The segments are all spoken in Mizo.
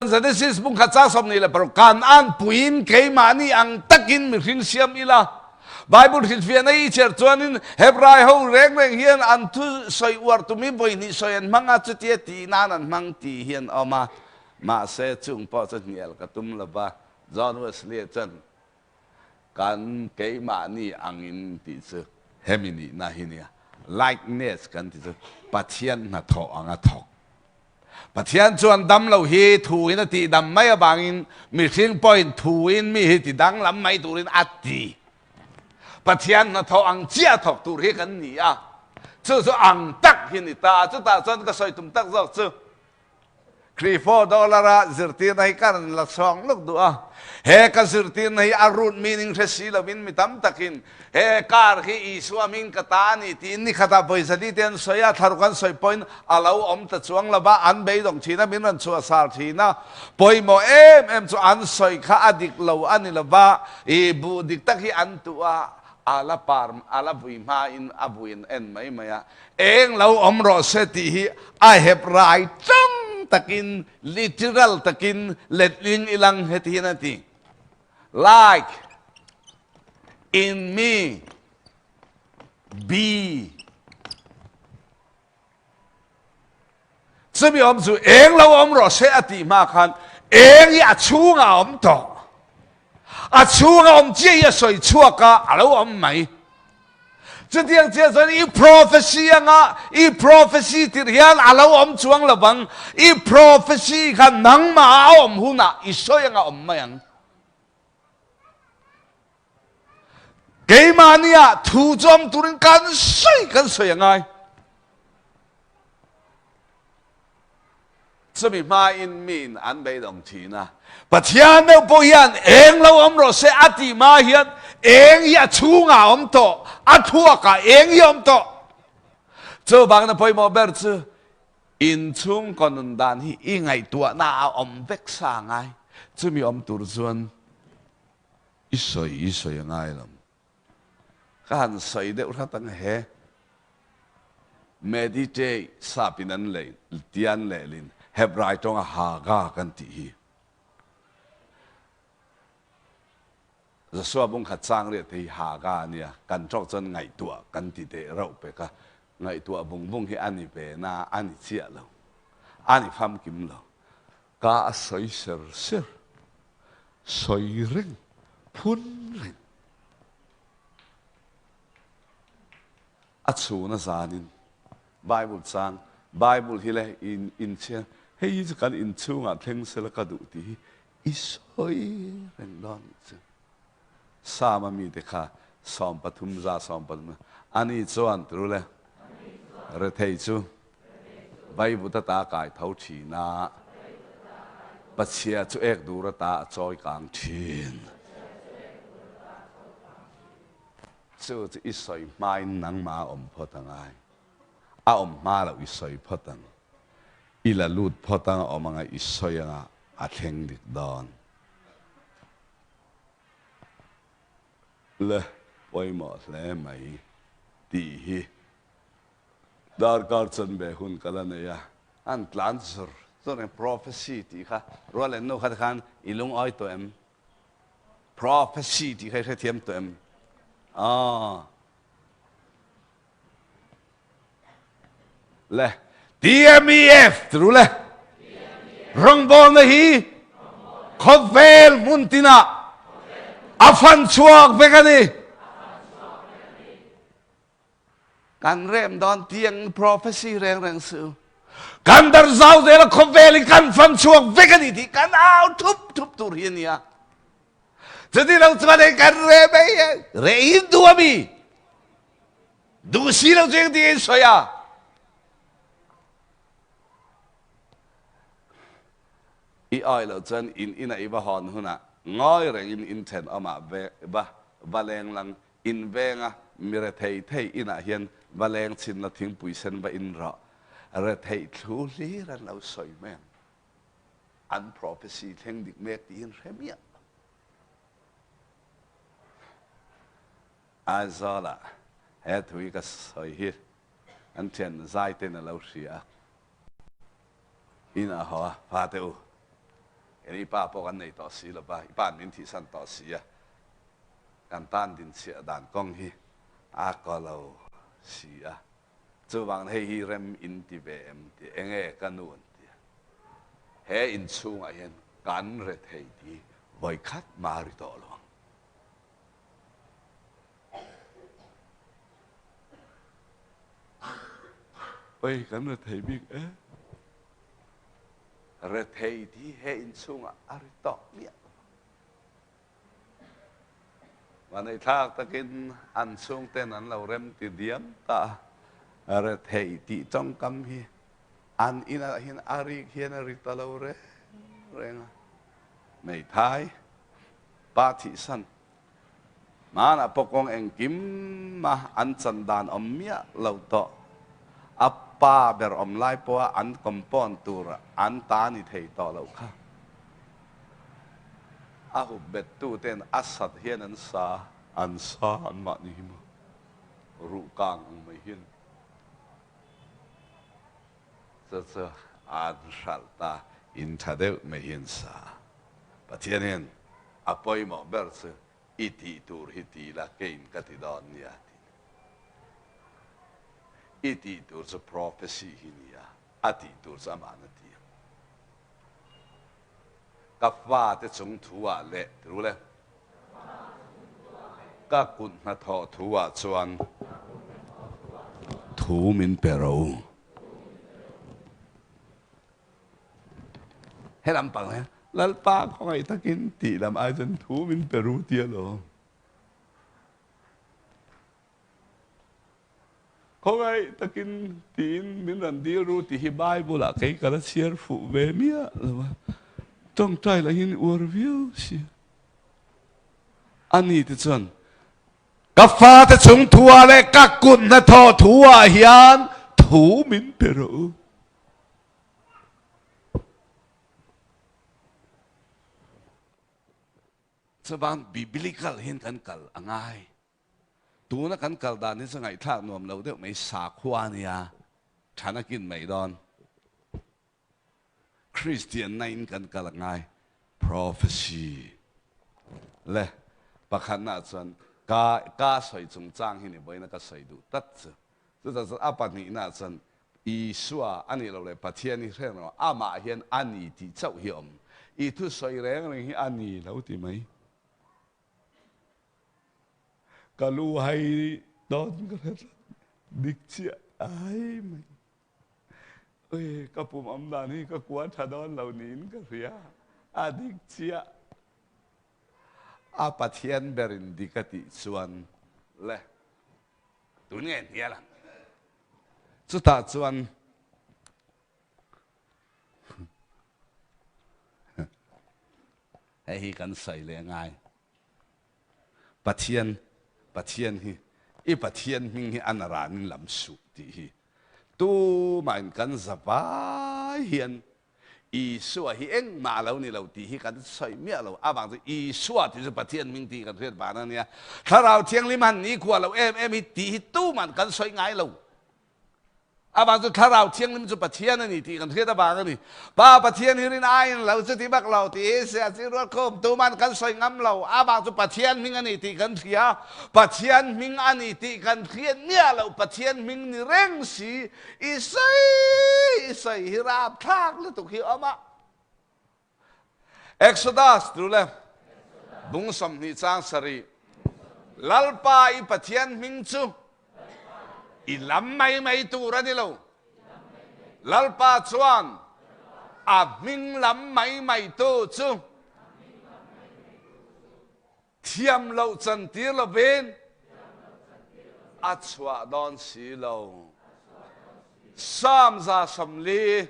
Genesis bung khat ca 26 Kanaan puin keimah nih ang takin mihring siam ila. Bible hrilhfiahna i cher chuanin Hebrai ho reng reng hian an thu soi uar tumi voi hnih soi an hmang a, chutia ti nan an hmang ti hi an awm a. Mahse chung pawh chu hnial ka tum lova, John Wesley chuan kan keimah nih angin tih chu hemi nihna hi nia, likeness kan ti chu Pathian hnathawh anga thawk. Pathian chuan damlo hi thu in a tih dam mai avangin mihring pawhin thu in mi hi ti danglam mai turin a ti. Pathian hnathawh ang chiah thawk tur hi kan ni a, chu chu ang tak hi ni ta a, chutah chuan ka sawi tum tak zawk chu Khrihfaw dollar a zirtirna hi ka rawn la chhuak luk duh a, he ka zirtirna hi a root meaning hre si lovin mi tam takin He kar hi Isua hming ka ta a ni tiin ni khatah pawisa te an sawi a, thlaruk an sawi pawhin a lo awm ta chuang lo va, an beidawng thin a, min rawn chhuah sar thin a. Pawimawh em em chu an sawi kha a dik lo a ni lo va, i buh dik tak hi an tuh a, a la par, a la vui hmain a buin en mai mai a, eng lo awm rawh se tih hi a hep rai tlang takin, literal takin letling ilang heti hian a ti. Like in me be. Chumi awm chu eng lo awm rawh se a tih hma khan eng hi a chhungah a awm tawh. A chhunga awm chiah hi a sawi chhuak a, a lo awm mai. Chutiang chiah chuan i prophecy anga i prophecy tir hian a lo awm chuang lo vang. I prophecy kha nangmah a awm hunah i sawi anga awm mai ang. Keimahniah thu chu awm turin kan sawi kan sawi a ngai. Chumi hmain miin an beidawng thin a, Pathian deuh pawh hian eng lo awm rawh se a tih hma hian eng hi a chhungah a awm tawh, a thuakah eng hi a awm tawh. Chuvangin a pawimawh ber chu inchhungkaw nun dan hi i ngaihtuahna a awm vek sa ngai. Chumi awm tur chuan i sawi i sawi a ngai lo. Ka han sawi deuh hrat ang he. Meditate sap in an lei tian lehlin Hebrai tawnga Haga kan tih hi. Joshua bung khat chang riah te hi Haga a nia, kan tawk chuan ngaihtuah kan ti teh reuh pek a, ngaihtuah vung vung hi a ni ve na a ni chiah lo, a ni famkim lo. Ka a sawi ser ser, sawi reng, phun reng. A chhun a zanin Bible chang, Bible hi le in inchhiar, hei hi chu kan inchhungah thleng sela ka duh tih hi i sawi reng dawn nih chu. Psalm-a mite kha 13 za 13 ani chuan turu le rethei chu vaivut ata kai tho thin a, Pachhia chu ek dur ata a chawi kang thin. Chu chu i sawi hmain nangmah a awm phawt ang ai. A awm hma loh i sawi phawt ang. I la lut phawt ang a awm anga i sawi anga a thleng dik dawn. Le pawimawh hle mai tih hi darkar chanve hun ka la nei a, an tlan zur zur ang prophecy tih kha rual en nu kha khan i lungawi tawh em? Prophecy tih kha i hrethiam tawh em? Aw. Le TMEF tru le rawngbawlna hi khawvel hmun tinah a fan chhuak vek a ni. Kan rem dawn tiang prophecy reng reng su. Kan dar zau zel a khawvel hi kan fan chhuak vek a ni tih kan au thup thup tur hi a nia. Chuti lo chuan hei kan re mai re in duh a mi. Duh si lo chu engtin in sawi a. I ai lo chuan in ina i va hawn hunah ngawi rengin in thenawmah ve va va leng lang in venga mi rethei thei inah hian va leng chhin la thingpui sen va in rawh. Retheih thlu hlir an lo sawi mai ang. An prophecy thleng dik mek tiin hre miah lo. Aizawlah he thu hi ka sawi hi an thian zai ten a lo hria a, in a haw a, Fate u. Kei i pa pawh kan nei tawh si lo va, i pa'n min thihsan tawh si a, kan tan dinchhiah dan kawng hi a kaw lo si a. Chuvangin hei hi rem in ti ve em tih enge ka nu an ti a. He inchhungah hian kan rethei ti vawikhat mah ri tawh lo ang. Oi kan rethei bik e. Rethei ti he inchhungah a ri tawh miah lo. Vaneihthlak takin an chhungten an lo rem ti diam ta a, rethei tih tawngkam hi an inah hian a rik hian a ri ta lo reng reng a. Hmeithai pa thihsan hmanah pawh kawng engkim a an chan dan awm miah lo tawh. A pa ber awm lai pawha an compound tur an ta ni thei tawh loh kha. A hup bet tu ten a sat hian an sa an sa an mahni hi maw ruh kang ang mai hian chu chu an hralh ta in tha deuh mai hi an sa a. Pathian hian a pawimawh ber chu i tih tur hi ti la keiin ka ti dawn nia tiin i tih tur chu prophecy hi nia a tih tur chu amah na ti ang. Ka fate chung thu ah leh ru le. Ka kut hnathawh thu ah chuan thu min pe ro. He lam pang hian Lalpa khawngaih takin tih lam ai chuan thu min pe ru tia lo. Khawngaih takin tiin min rawn dil ru tih hi Bible ah kei ka la chhiar fuh ve miah lo a, tawngtai lah hian uar viau si a. Ani te chuan ka fate chung thu ah leh ka kut hnathawh thu ah hian thu min pe rawh u. Chuvang biblical hian kan kal a ngai. Tuna kan kal dan hi chu ngaihthlak nuam lo deuh mai sakhua a nia, than a kin mai dawn. Kristian na in kan kal a ngai, prophecy le pakhatna chuan ka ka sawi chungchang hi ni vawiin a ka sawi duh tlat chu. Chutah chuan a pahnihna chuan Isua a nih loh leh Pathian hi hreng lo, amah hian a ni tih chauh hi a awm. I thusawi reng reng hi a ni lo ti mai. Ka lu hai dawn ka hre tlat dik chiah ai mai. Ui ka pum awm dan hi ka kua tha dawn lo niin ka hria a dik chiah. A Pathian berin dik a tih chuan le tun nge hnial ang. Chutah chuan hei hi kan sawi leh ngai. Pathian, Pathian hi, i Pathian hming hi a naranin lam suh tih hi tumahin kan za vai hian Isua hi engmah a lo ni lo tih hi kan sawi miah lo. Avang chu Isua tih chu Pathian hming tih kan hriat van a nia. Thlarau Thianghlim han nikhua lo em em hi tih hi tuman kan sawi ngai lo. Amah chu Thlarau Thianghlim chu Pathian a ni tih kan hriat avang a ni. Pa Pathian hi rin aiin lo chuti bak lo ti hi sia chi rual khum tuman kan sawi ngam lo. Amah chu Pathian hming a ni tih kan hria. Pathian hming a ni tih kan hriat miah lo. Pathian hming ni reng si i sawi i sawi hi rapthlak lutuk hi awm a. Exodus tu le bung 20 chang sarih Lalpa i Pathian hming chu i lam mai mai tur a ni lo. Lalpa chuan a hming lam mai mai tu chu Thiam loh cantir lovin a chuah dawn si lo. Psalm 140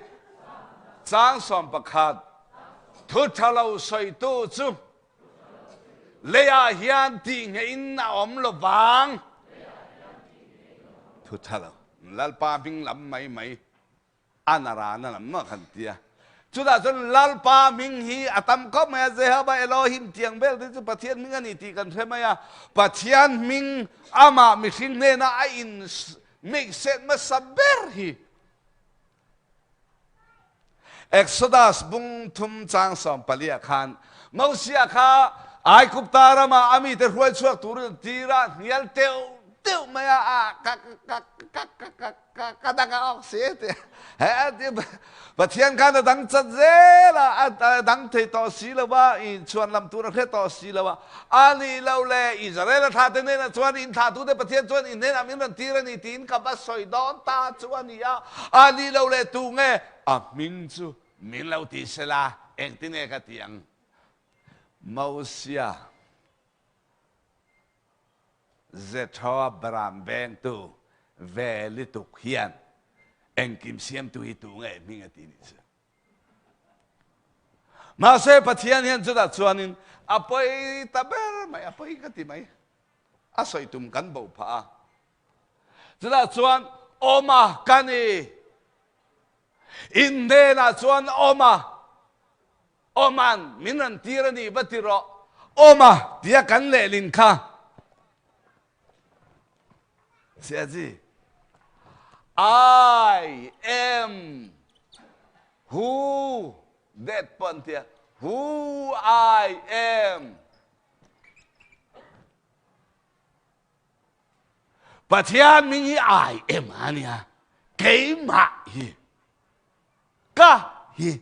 caang 11 Thu ṭhalo soitu cu lei ah hian tihngeih in a um lo vang. Thu ṭhalo Lalpa hming lam mai mai a naran a lam kan tia. Chutah cun Lalpa hming hi a tam khawp mai a, Jehovah Elohim tiang vel te chu Pathian hming a ni tih kan hre mai a. Pathian hming amah mihring hnena a in mihset hmasa ber hi. Exodus bung thum chang sawm pali ah khan Mosia kha Aigupta rama a mite hruai chhuak turin tir a hnial teuh teuh mai a, a ka ka ka ka ka ka ka dang a awk si ti he Pathian khan a dang chat zel a, a dang thei tawh si lo va, i chhuan lam tur a hre tawh si lo a. A nih lo le, Israel a thlahte hnenah chuan in thlahtute Pathian chuan in hnenah min rawn tir a ni tiin ka va sawi dawn ta chu a ni a. A nih lo le, tu nge a hming chu min lo ti sela, engtin nge ka ti ang? Mosia Zethroa Baram vengtu ve lutuk hian engkim siamtu hi tu nge hming a ti nih chu. Mahse Pathian hian chutah chuanin a pawi ta ber mai, a pawi ka ti mai. A sawi tum kan bo phah a. Chutah chuan awm a ka ni. In hnenah chuan awm a, awman min rawn tir a nih va ti rawh. Awm a tia kan lehlin kha. Siaji, I am who that pawh an tia, who I am. Pathian hming hi I am a nia, keimah hi, ka hi.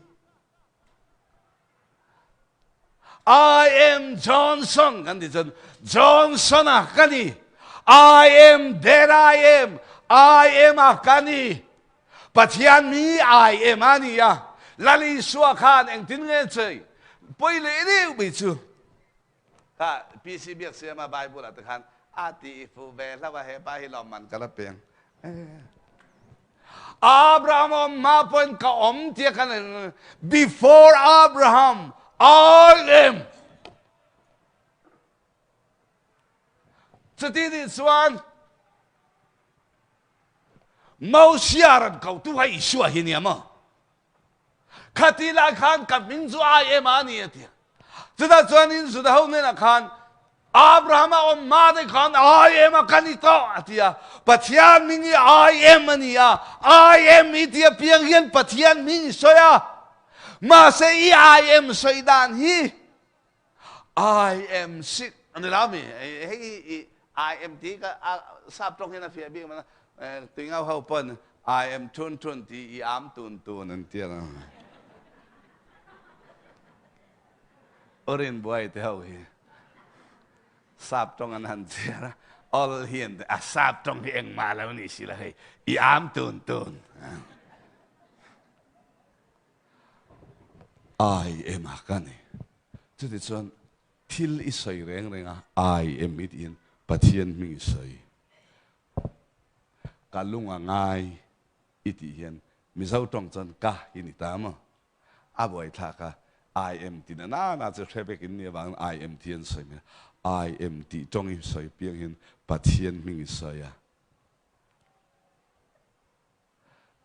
I am Johnson kan ti cun Johnson ah ka ni. I am that I am. I am ah ka ni. Pathian mi I am a ni a. Lal Isua khan engtin nge chei? Poi le deuh mi chu. Ka PC biak siama Bible ah te khan a ti fu ve hlauh a he pa hi lawmman ka la peng. Abraham om ma pon ka om tia kan before Abraham I am. Chuti nih chuan Mosia ran ko tu hai Isua hi nia maw? Khati lai khan ka hming chu I am a ni a ti. Chutah chuan in Juda ho hnenah khan Abraham a awm hma te khan I am a ka ni tawh a ti a. Pathian hming hi I am a ni a. I am i ti apiang hian Pathian hming i sawi a. Mahse i I am sawi dan hi I am sick a ni lo mi? Hei I am ti ka sap tawng hian a fiah bik mana tuingau ho pawn I am thun thun ti i am tun tun an ti a. Urin buai te ho hi sap tawng an han chhiar a ol hi an a sap tawng hi engmah lo ni si la hei i am tun tun. I am a ka ni. Chutichuan thil i sawi reng reng a, I am i tiin Pathian hming i sawi. Ka lung a ngai i tih hian Mizo tawng chuan ka hi ni ta maw? A buaithlak a, I am ti na na na chu hre vek in nih avangin I am tih an sawi mai a. I am tih tawng i sawi piang hian Pathian hming i sawi a.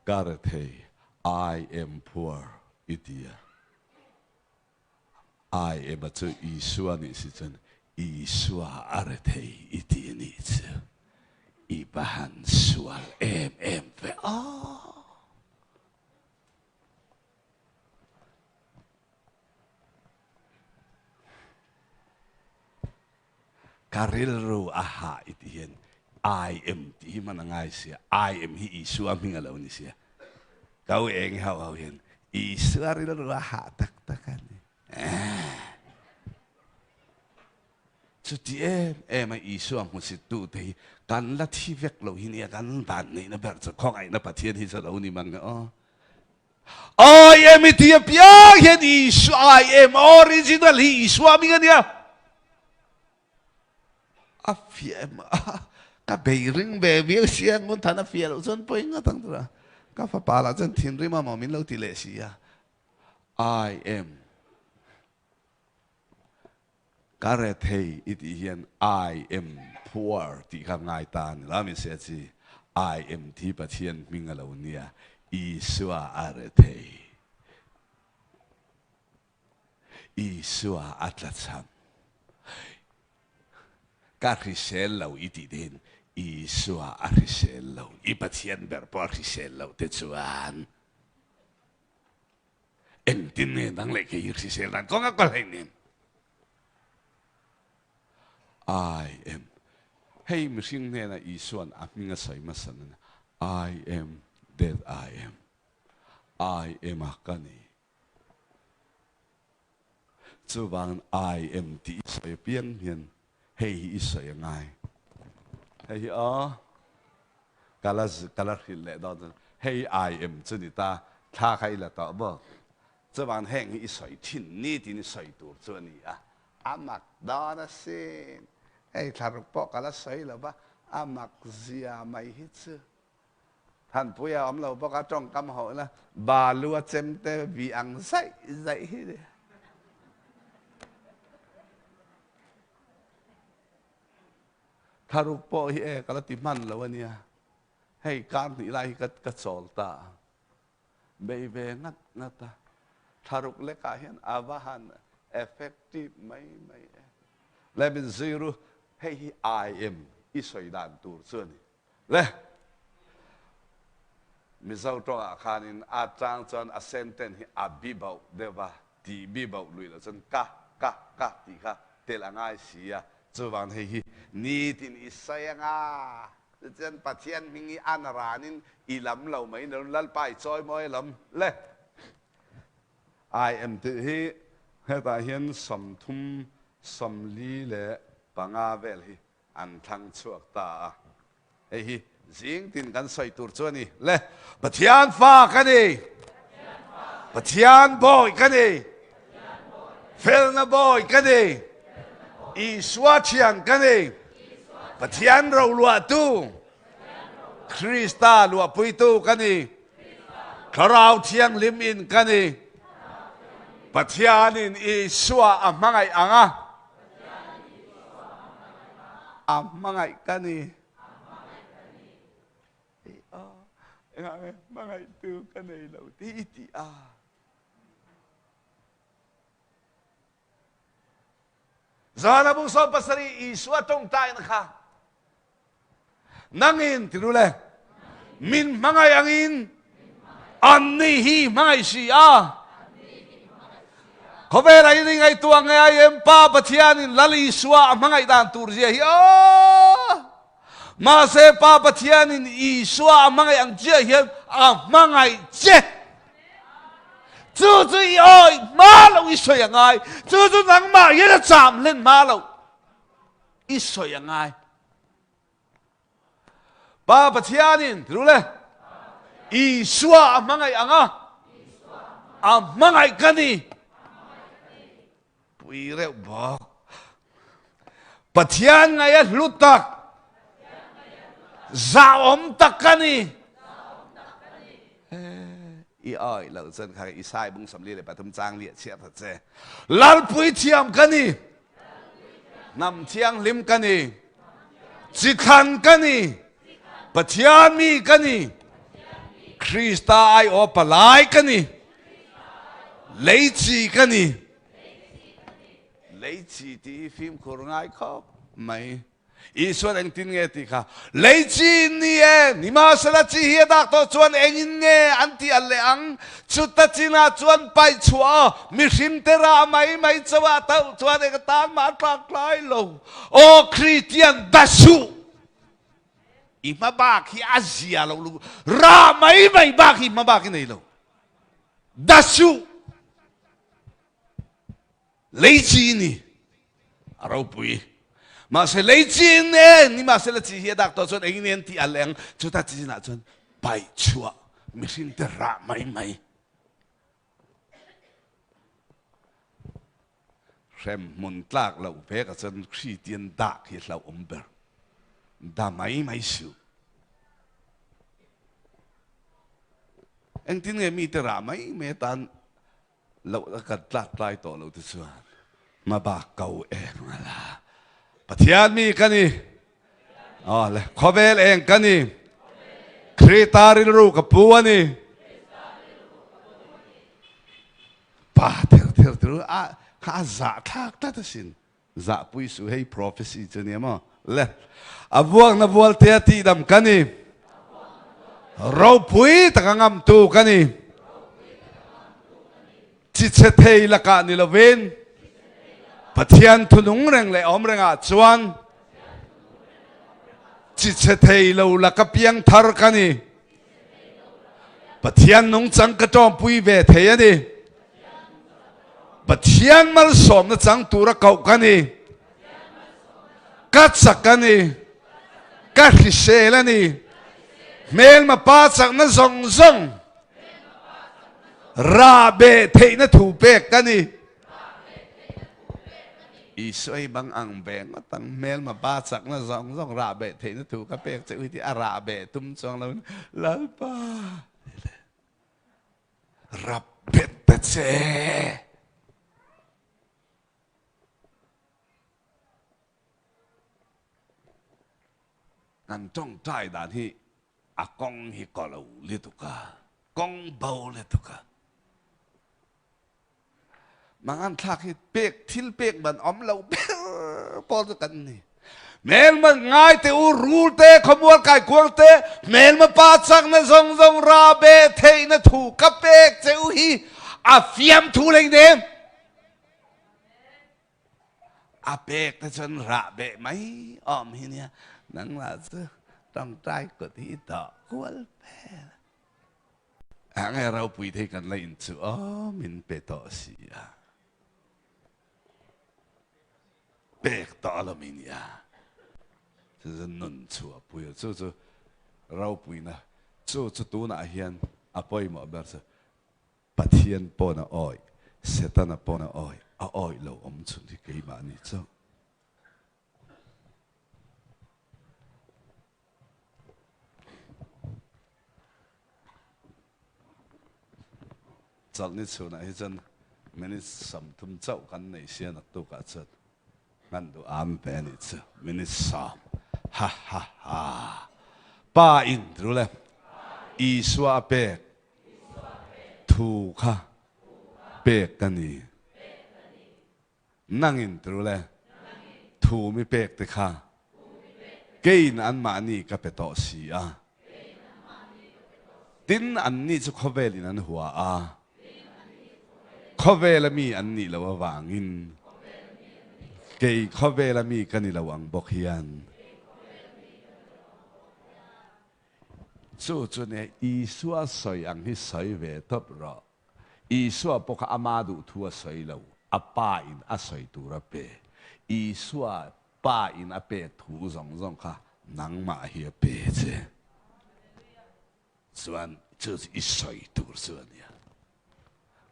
Ka rethei, I am poor i ti a. I am a chu Isua nih si chuan Isua a rethei i ti a nih chu. I va han sual em em ve aw. Ka rilru a hah i ti hian I am tih hi hman a ngai sia, I am hi Isua hming a lo ni sia. Ka u eng hauh hauh hian Isua rilru a hah tak tak a ni. Chuti em em a Isua hmusit te hi kan la thi vek lo hi nia kan van neihna ber chu khawngaihna Pathian hi chu lo ni mang e aw. I am i ti apiang hian Isua I am original hi Isua hming a nia. A fiah em a, ka bei ring ve viau sia ngun than a fiah loh chuan pawi ngawt ang tura. Ka fapa lah chuan thinrim a maw min lo ti leh si a. I am Ka rethei i tih hian I am poor tih kha ngai ta a ni lo mi se chi I am thi Pathian hming a lo nia Isua a rethei Isua a tlachham ka hrisel lo i tih te hin Isua a hrisel lo i Pathian ber pawh a hrisel loh te chuan. Engtin nge nang leh kei hi hrisel dan kawnga kal hleinem? I am. Hei mihring hnena Isua'n a hming a sawi hmasa nan I am that I am. I am a ka ni. Chuvangin I am tih i sawi apiang hian hei hi i sawi a ngai. Hei hi aw ka la ka la hrilh leh dawn chuan hei I am chu ni ta, thla kha i la tawh bawk. Chuvangin heng hi i sawi thin ni tiin i sawi tur chu a ni a, a mak dawn asin. Hei thlaruk pawh ka la sawi lo va, a mak zia mai hi chu. Thanpui a awm lo bawk a, tawngkam ho ila balu a chem te vi ang zaih zaih hi ni. Tharuk pawh hi e ka la ti hman lo a nia. Hei kar hnih lai hi ka ka chawl ta a. Bei ve ngat ngat a. Tharuk lekah hian a va han effective mai mai e. Le min zui ru, hei hi I am i sawi dan tur chu a ni. Le Mizo tawngah khanin a chang chuan a sentence hi a bi bauh deuh va, tih bi bauh lui loh chuan ka, ka, ka tih kha telh a ngai si a, chuvang hei hi nitin i sawi anga tichuan Pathian hming hi an ranin i lam lo mai ni lo, Lalpa i chawi mawi lam le. I am tih hi hetah hian 30, 45 vel hi an thlang chhuak ta a. Hei hi zing tin kan sawi tur chu a ni. Le, Pathian fa ka ni. Pathian bawi ka ni. Felna bawi ka ni. Isua thian ka ni. Pathian roluahtu, Krista luahpuitu ka ni. Thlarau Thianghlim in ka ni. Pathianin Isua a hmangaih ang a. A hmangaih ka ni. Engah nge hmangaihtu ka nei lo ti i ti a. Zan a bung 17 Isua tawngtaina kha Nangin ti ru le, min hmangaih angin anni hi hmangaih si a. Khawvel ah in i ngaihtuah nge ai em Pa Pathianin Lal Isua a hmangaih dan tur zia hi aw! Mahse Pa Pathianin Isua a hmangaih ang chiah hian a hmangaih che. Chu chu i awih hma lo i sawi a ngai. Chu chu nangmah hian a cham hlen hma lo i sawi a ngai. Pa Pathianin ru le Isua a hmangaih ang a, a hmangaih ka ni. Pui reuh bawk. Pathian ngaih a hlu tak, zahawm tak ka ni. I awih lo chuan kha Isai bung 43 chang liah chhiar ta che. Lalpui thiam ka ni. Hnam thianghlim ka ni. Chithlan ka ni. Pathian mi ka ni. Krista aiawh palai ka ni. Leichi ka ni. Leichi tih hi fimkhur ngai khawp mai. Isuan engtin nge tih kha lei chi in ni e, nimahsela chi hi a dak tawh chuan engin nge an tih al leh ang? Chuta chinah chuan paih chhuah a, mihring te rah mai mai chauh ah tauh chuan eng atan mah a tlak tlai lo. Aw Kristian dasuh! I hma bak hi a zia lo lutuk, rah mai mai bak hi hma bak i nei lo. Dasuh! Lei chi i ni a ropui. Mahse lei chi in e nimahsela chi hi a dak tawh chuan engin nge an tih a leng chuta chinah chuan paih chhuah mihring te rah mai mai. Hrem hmun tlak loh vek ah chuan Kristian dak hi hlauhawm ber. Da mai mai suh. Engtin nge mite rah mai mai atan Loh a kan tlak tlai tawh lo te chuan hmabak ko eng a la. Pathian mi ka ni. Aw le, khawvel eng ka ni. Krita rilru ka pu a ni. Pa ther ther ther a kha a zah thlak tlat asin. Zahpui suh hei prophecy chu nia maw? Le a vuakna vualtea tihdam ka ni. Ropui taka ngamtu ka ni. Chi chhe thei lakah ni lovin Pathian thunung reng leh awm rengah chuan chi chhe thei lo laka piang thar ka ni. Pathian nungchang ka tawmpui ve thei a ni. Pathian malsawmna chang tura koh ka ni. Ka chak a ni. Ka hrisel a ni. Hmelma pa chakna zawng zawng rah beh theihna thu pek ka ni. Isua hi bang ang ve ngawt ang hmelma pa chakna zawng zawng rah beh theihna thu ka pek che u hi tih a rah beh tum chuang lo in Lalpa rap bet ta che. Kan tawngtai dan hi a kawng hi kaw lo lutuk a, kawng bo lutuk a. Mangan thlak hi pek thil pek man awm lo ber pawl chu kan ni. Hmelma ngai te u rul te khawmual kai kuang te hmelma pa chakna zawng zawng ra be theihna thu ka pek che u hi a fiam thu lei nem. A pek te chuan rah beh mai awm hi nia nang lah chu tawngtai kut hi tawh kual vel a nge ropui thei kan la in chu aw min pe tawh si a pek tawh lo mi nia chu chu nun chu a pui chu chu ropuina chu chu tunah hian a pawimawh ber chu Pathian pawn a awih, Setana pawn a awih, a awih lo awm chhun hi keimah ni chauh. Chawlhni chhunah hi chuan minutes 30 chauh kan nei sia naktukah chuan hman duh am ve a nih chu minutes 10 ha ha ha Pa in ru le Isua a pek Thu kha pek ka ni. Nangin tirule thu mi pek te kha keiin anmahni ka pe tawh si a. Tin, anni chu khawvelin an hua a, khawvela mi an nih loh avangin kei khawvela mi ka ni lo ang bawk hian. Chu chu nia Isua sawi ang hi sawi ve tawp rawh. Isua pawh kha ama duh thu a sawi lo, a Pa in a sawi tur a pe. Isua Pa in a pek thu zawng zawng kha nangmah hi a pe che. Chuan chu chu i sawi tur chu a nia.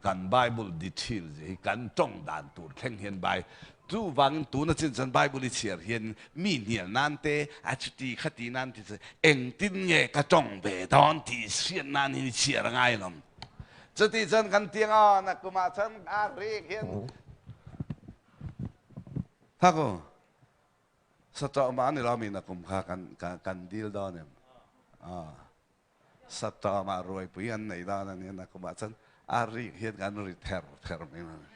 Kan Bible detail zia hi kan tawng dan tur thleng hian Bai chuvangin tuna chin chuan Bible i chhiar hian mi hnial nan te a chuti khati nan ti chu engtin nge ka tawng ve dawn tih hriat nan hian i chhiar a ngai alawm. Chuti chuan kan ti anga nakumah chuan a rek hian thak u satawh mah a ni lo mi nakum kha kan kan dil dawn em? Satawmah ruaipui an nei dan a nia nakumah chuan a rik hian kan ri ther ther mai a ni.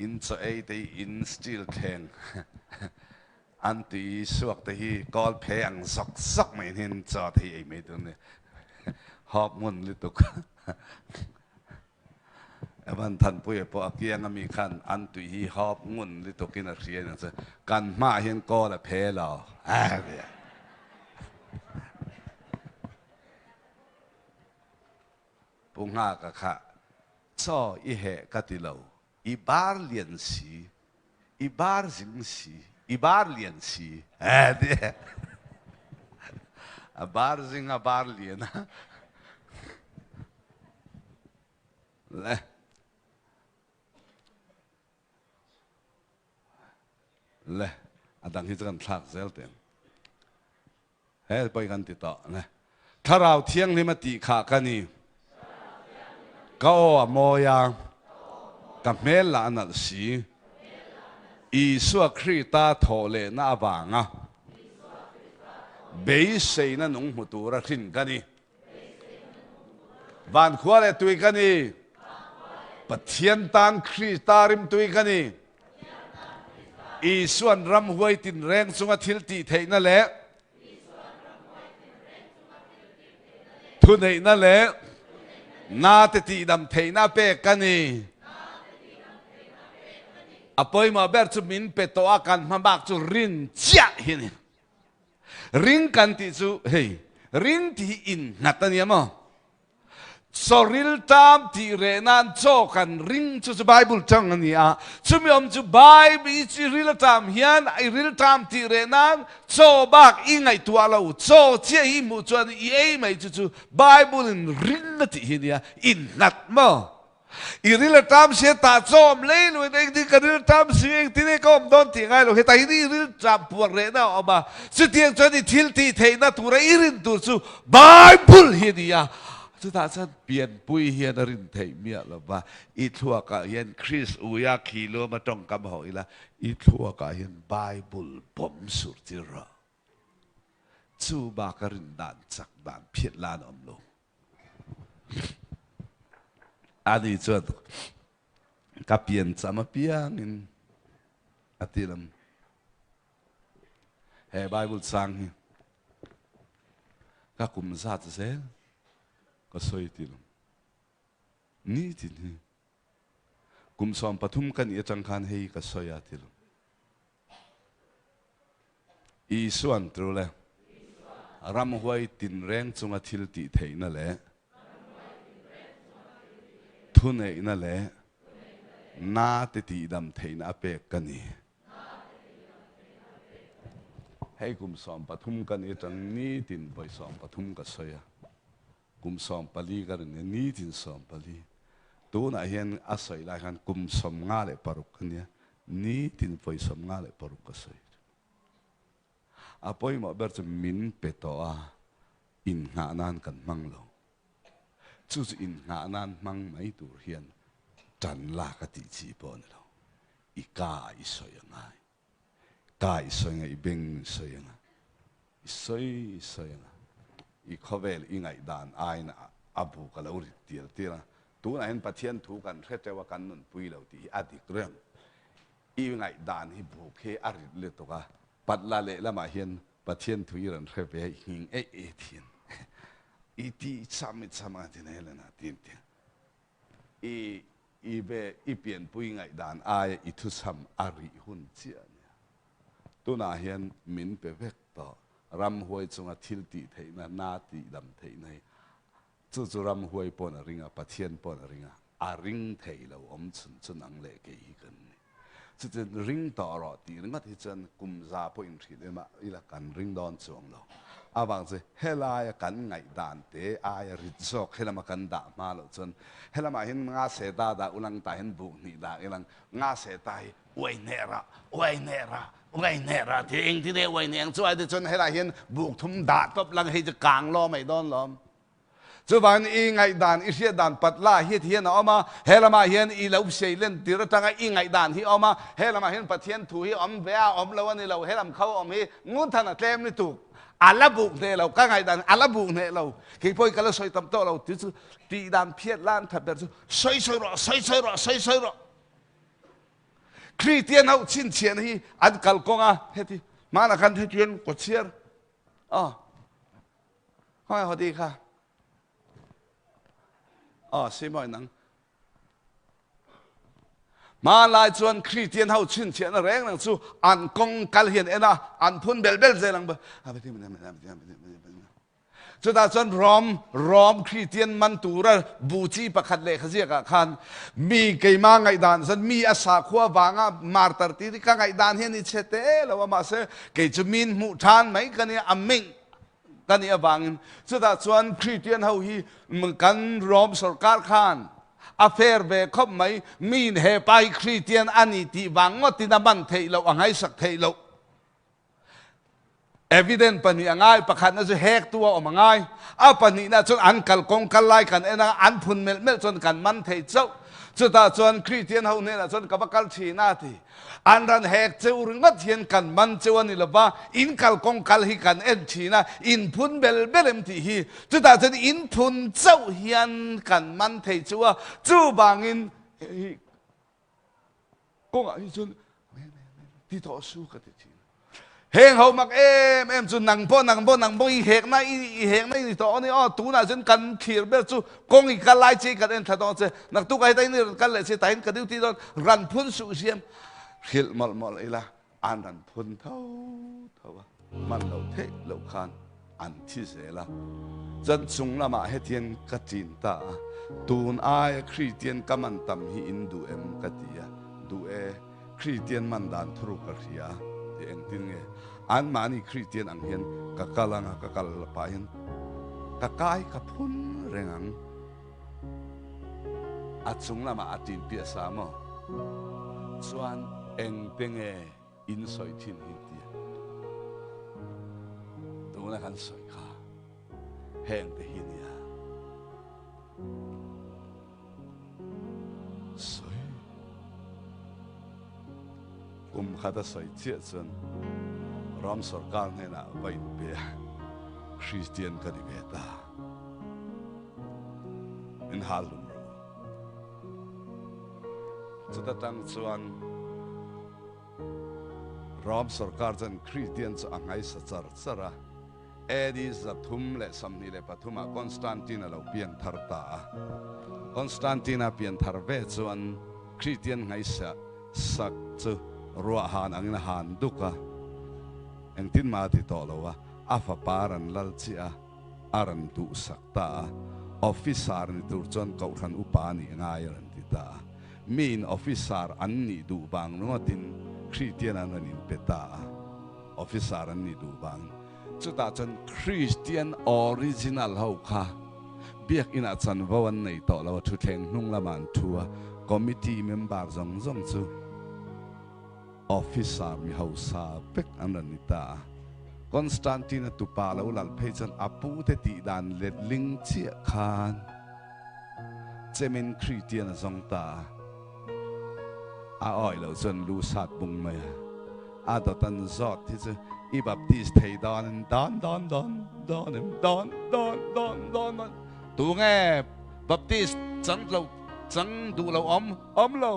In chaw ei te hi in steel thleng an tui suak te hi kawl phe ang zawk zawk mai hian chaw te hi ei mai tur a ni. Hawk ngun lutuk. Evan Thanpuia pawh a kiang ami khan an tui hi hawp ngun lutukin a hria aniang chu kan hmaah hian kawl a phe lo a ti a. Pu Nghaka kha chaw i heh ka ti lo, i bar lian si, i bar zing si, i bar lian si a ti a. A bar zing a bar lian a. Le le a dang hi chu kan thlak zel teh ang. He pawh kan ti tawh ne. Thlarau Thianghlim a tih kha ka ni. Ka aw a mawi a, ka hmel lah a nalh si. Isua Krista thawh lehna avanga beiseina nung hmu tura hrin ka ni. Van khua leh tui ka ni. Pathian tan Krista rimtui ka ni. Isuan ramhuai tinreng chunga thil tih theihna leh thuneihna leh. Na te tihdam theihna pek ka ni. A pawimawh ber chu min pe tawh a, kan hmabak chu rin chiah hi a ni. Ring kan tih chu hei, ring tih hi innghat a nia maw? Chaw riltam tih reh nan chaw kan ring chu chu Bible tang a ni a. Chumi awm chu Bible i ril atam hian i riltam tih reh nan chaw bak i ngaihtuah lo, chaw chiah hi i hmuh chuan i ei mai chu chu Bible in ring a tih hi a nia, innghat maw? I ril a ṭam si a tah chaw awm lei lo in engtin ka ril ṭam si engtin nge ka awm dawn tih ngai lo hetah hian i ril ṭam puar rehna a awm a, chutiang chuan i thil tih theihna tura i rin tur chu Bible hi a ni a, chutah chuan pianpui hian a rin theih miah lo va, i thluakah hian Chris Uia khi luama tawngkam hawh ila i thluakah hian Bible bawm sur tir rawh. Chu baka rin dan chak dan phiat lan a awm lo. Ani chuan ka piancham apiangin a ti lam. He Bible chang hi ka kum zat zel ka sawi ti lam. Nitin hi kum 13 ka nih atang khan hei ka sawi a ti lam. Isuan tu le ramhuai tinreng chunga thil tih theihna leh thuneihna leh na te tihdam theihna a pek ka ni. Hei kum 13 ka nih atang nitin vawi 13 ka sawi a, kum 14 ka rin a, nitin 14. Tunah hian a sawi lai khan kum 56 ka nia, Nitin vawi 56 ka sawi. A pawimawh ber chu min pe tawh a, innghah nan kan hmang lo. Chu chu innghah nan hmang mai tur hian tan lak a tih chi pawh a ni lo. I ka ah i sawi a ngai. Ka i sawi anga i beng i sawi anga. I sawi i sawi anga. I khawvel i ngaihdan aiin a bu ka lo rit tial tial a. Tunah hian Pathian thu kan hre teuh a, kan nunpui lo tih hi a dik reng. I ngaihdan hi buk hi a rit lutuk a, patla lehlamah hian Pathian thu i rawn hre ve a, i nghing eih eih thin. I ti cham i cham a tin helen a tin tin. I i ve i pianpui ngaihdan aia i thuchham a rih hun chiah a nia. Tunah hian min pe vek tawh. Ramhuai chunga thil tih theihna, na tih dam theihna hi Chu chu ramhuai pawn a ring a, Pathian pawn a ring a, a ring thei lo awm chhun chu nang leh kei hi kan ni. Chutin ring tawh rawh tih ringawt hi chuan kum za pawh inhrilh em a, ila kan ring dawn chuang lo. Avang chu helaia kan ngaihdan te aia rit zawk helama kan dah hma loh chuan helamah hian nga se ta dah ulang tah hian buk hnih dah ilang nga se ta hi uai hneh rah, uai hneh rah, uai hneh rah tih engtin nge uai hneh ang chu ai te chuan helaiah hian buk thum dah tawp lang hei chu kang law mai dawn lawm. Chuvangin i ngaihdan, i hriat dan pat la hi ti hian a awm a, he lamah hian i lo sei len tir atanga i ngaihdan hi a awm a, he lamah hian Pathian thu hi awm ve a, awm lo a ni lo, he lam kho awm hi ngun than a tlem lutuk, a la buk hneh lo, ka ngaihdan a la buk hneh lo, kei pawhin ka la sawi tam tawh lo, ti chu tihdan phiat lan that ber chu sawi sawi rawh, sawi sawi rawh, sawi sawi rawh. Kristian ho chhinchhiahna hi an kalkawng a, heti hmanah khan heti hian kaw chhiar a. Hoi hodi kha. Aw si mawi nang. Hmanlai chuan Kristian ho chhinchhiahna reng reng chu an kawng kal hian en a, an phun bel bel zel ang. Chutah chuan Rom, Rom Kristian man tura bu chi pakhat lehkha ziakah khan mi keima ngaihdan chuan mi a sakhua vanga martar tih hi ka ngaihdan hian i chhe te lo a, mahse kei chu min hmuh than mai ka nia, a ming ka nih avangin chutah chuan Kristian ho hi kan Rom sorkar khan a fair ve khawp mai, miin he pa hi Kristian a ni tih vang ngawtin a man theih loh, a ngaihsak theih loh. Evidence pahnih a ngai, pakhatna chu hektu a awm a ngai, a pahnihna chuan an kalkawng kal lai kan en a, an phun melh melh chuan kan man thei chauh. Chutah chuan Kristian ho hnenah chuan ka va kal thin a ti. An ran hek cheu ringawt hian kan man cheu a ni lo va, in kalkawng kal hi kan en thin a, in phun bel bel em tih hi. Chutah chuan in phun chauh hian kan man thei cheu a, chuvangin hi kawngah hi chuan ti tawh su ka ti thin. Heng ho mak em em chu nang pawh nang pawh nang pawh i hekna i hekna i ni tawh a ni aw. Tunah chuan kan thlir ber chu kawng i kal lai che i kan en thla dawn che. Naktuk ah hetain i rawn kal leh che tahin ka duty dawn ran phun suh siam hrilh mawlh mawlh ila an ran phun tho tho a. Man lo theih loh khan an thi zel a. Chuan chung lamah hetiang ka chin ta a, tun aia Kristian ka man tam hi in duh em ka ti a, duh e, Kristian man dan thuruk ka hria a ti engtin nge anmahni Kristian ang hian ka kal anga ka kal pah hian ka kai ka phun reng ang. A chung lamah a tin piah sa maw? Chuan engte nge in sawi thin hi tia tuna kan sawi kha heng te hi nia sawi kum khat a sawi chiah chuan ram sorkar hnenah va in pe a Kristian ka ni ve ta min hal hlum rawh u chuta tang chuan Rom sorkar chuan Kristian chu a ngaisa char char a. AD 323 ah Constantine a lo pian thar ta a. Constantine a pian thar ve chuan Kristian ngaisa sak chu ruah han angin a han duk a. Engtin mah a ti tawh lo a, a fapa ran lal chiah a, a rawn duhsak ta a. Officer ni tur chuan Kohhran upa nih ngai a rawn ti ta a. Miin officer an nih duh vang ringawtin Kristian an rawn inpe ta a, officer an nih duh vang. Chutah chuan Kristian original ho kha biakinah chanvo an nei tawh lo a, thutthleng hnung lamah an thu a, committee member zawng zawng chu officer mi hausa vek an rawn ni ta a. Constantine-a tupa lo lal phei chuan a pute tih dan letling chiah khan Chemin Kristian a zawng ta a, a awih loh chuan lu sat bung mai a, a dawt an zawt hi chu i baptist thei dawn in dawn dawn dawn dawn em dawn dawn dawn dawn dawn tunge baptist chang lo chang duh lo awm awm lo.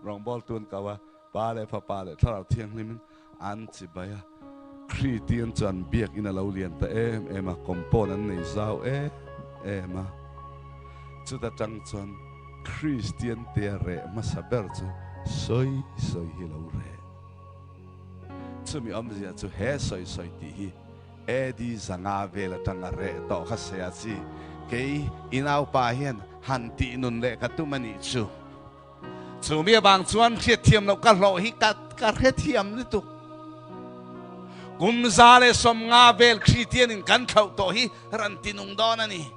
Rawngbawl tun ko a, Pa leh Fapa leh Thlarau Thianghlimin an chibai a. Kristian chuan biakinn a lo lian ta em em a, compound an nei zau em em a. Chuta tang chuan Kristian tia reh hmasa ber chu sawi sawi hi lo reh. Chumi awmzia chu he sawi sawi tih hi AD 500 vel atanga reh tawh kha se a chi. Kei i naupa hian han tih nun leh ka tum a nih chu. Chu mi avang chuan hriatthiam loh ka hlawh hi ka ka hrethiam lutuk. Kum 150 vel Kristian in kan thlauh tawh hi ran ti nung dawn a ni.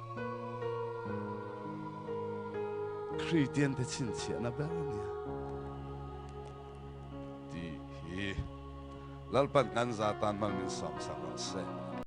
Kristian te chhinchhiahna ber a nia tih hi Lalpan kan za tan hmang min sawmsak rawh se.